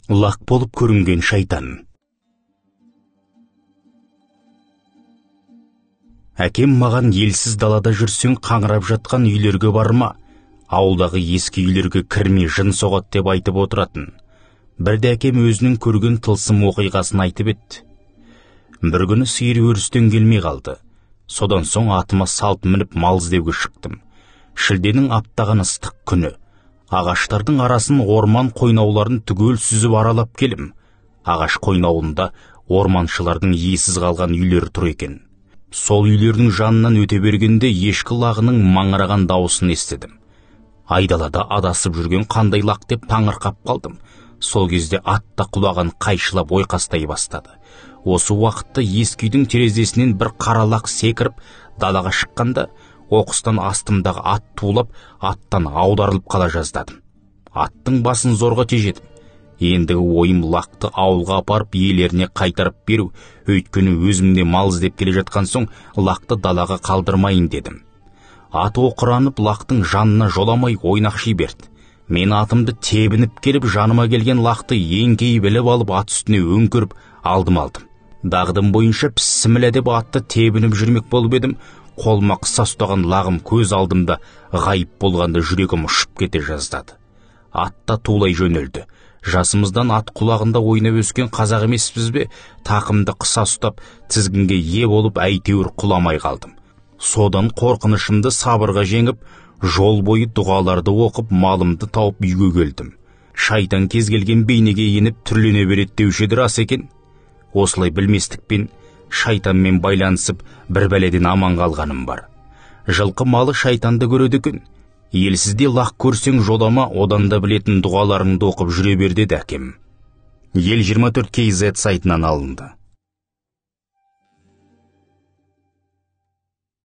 Лақ болып көрінген шайтан. Әкем маған елсіз далада жүрсең қаңырап жатқан үйлерге барма, ауылдағы ескі үйлерге кірме, жын соғады деп айтып отыратын. Бірде әкем өзінің көрген тылсым оқиғасын айтып еді. Бір күні сиыр өрістен келмей қалды. Содан соң атыма салт мініп мал іздеуге шықтым. Шілденің аптаған ыстық күні. Ағаштардың арасын, орман қойнауларын түгел сүзіп аралап келім. Ағаш қойнауында орманшылардың иесіз қалған үйлері тұр екен. Сол үйлердің жанынан өте бергенде ешкі лағының маңыраған дауысын естідім. Айдалада адасып жүрген қандай лақ деп таңырқап қалдым. Сол кезде ат та құлағын қайшылап ойқастай бастады. Осы уақытта ескі үйдің терезесінен бір қара лақ секіріп далаға шыққанда, оқыстан астымдағы ат тулап, аттан аударылып қала жаздадым. Аттың басын зорға тежедім. Ендігі ойым лақты ауылға апарып иелеріне қайтарып беру, өйткені өзімде мал іздеп келе жатқан соң лақты далаға қалдырмайын дедім. Ат оқыранып лақтың жанына жоламай ойнақши берді. Мен атымды тебініп келіп, жаныма келген лақты еңкейіп іліп алып, ат үстіне өңкіріп алдым. Дағдым бойынша пісімілә деп атты тебініп жүрмек болып едім, қолыма қыса ұстаған лағым көз алдымда ғайып болғанда жүрегім ұшып кете жаздады. Ат та тулай жөнелді. Жасымыздан ат құлағында ойнап өскен қазақ емеспіз бе, тақымды қыса ұстап, тізгінге ие болып әйтеуір құламай қалдым. Содан қорқынышымды сабырға жеңіп, жол бойы дұғаларды оқып, малымды тауып үйге келдім. Шайтан кез келген бейнеге еніп түрлене береді деуші еді, рас екен. Осылай білместікпен шайтанмен байланысып, бір бәледен аман қалғаным бар. Жылқы малы шайтанды көреді екен. Елсізде лақ көрсең жолама, одан да білетін дұғаларыңды оқып жүре бер деді әкем. Ел 24 KZ сайтынан алынды.